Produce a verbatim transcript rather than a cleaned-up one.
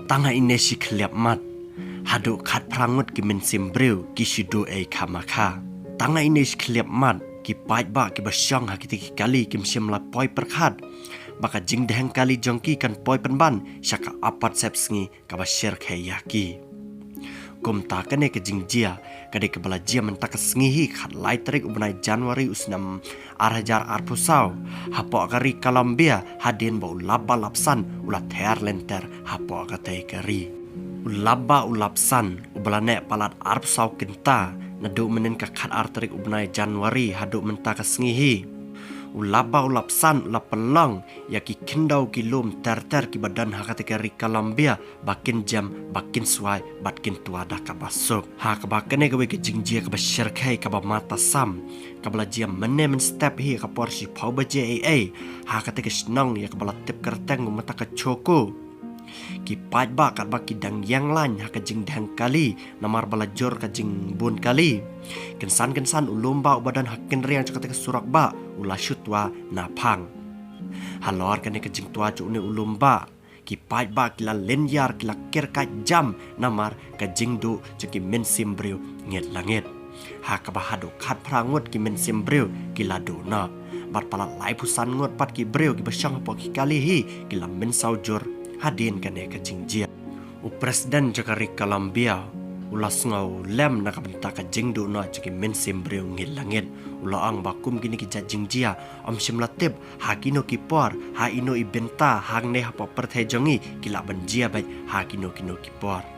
Tang ha ine shi khliap mat haduh khatphra ngut ki mynsiem briew ki shu duh ei khamakha. Tang ha ine shi khliap mat ki paidbah kiba shong ha kiti ki kali kim shym la poi pyrkhat ba ka jingdheng kali jong ki kan poi pynban sha ka apat sepsngi kaba shyrkhei ïa ki. Kumta kane ka jingjia ka dei kaba la jia mynta ka sngi hi, khatlai tarik u bnai January u snem ar hajar arphew saw, hapoh ka ri Colombia, hadien ba u lap bah lapsan u la ther lynter hapoh katei ka ri. U lap bah u lapsan uba la neh palat arphew saw kynta, naduh mynnin ka khatar tarik u bnai January haduh mynta ka sngi hi. U lap bah u lapsan u la pynlong ïa ki khyndew ki lum ter ter kiba don ha katei ka ri Colombia ba kin jem, ba kin swai, bad kin twa da kaba suk. Ha kaba kane kawei ka jingjia kaba shyrkhei kaba matasam kaba la jia mynne mynstep hi ha ka por shiphew baje eiei ha katei ka shnong ïa kaba la tip kyrteng kum mynta ka Choco. Ki paidbah katba ki dang ïeng lain ha ka jingdheng kali namar ba la jur ka jingbun kali, kynsan kynsan u lum bah uba don ha kynriang jong katei ka surok bah u la shu twa naphang. Halor kane ka jingtwa jong une u lum bah, ki paidbah ki la lynñiar, ki la kyrkait jam namar ka jingduh jong ki mynsiem briew ngit la ngit. Ha kaba haduh khatphra ngut ki mynsiem briew ki la duh noh, bad palat laiphew san ngut pat ki briew kiba shong hapoh ki kali hi ki la mynsaw jur hadien kane ka jingjia. U President jong ka ri Colombia u la sngewlem na ka bynta ka jingduh noh jong ki mynsiem briew ngit la ngit. U la ong ba kum kine ki jait jingjia ym shym la tip ha kino ki por, ha ino i bynta, hangne hapoh pyrthei jong ngi ki lah ban jia beit ha kino kino ki por.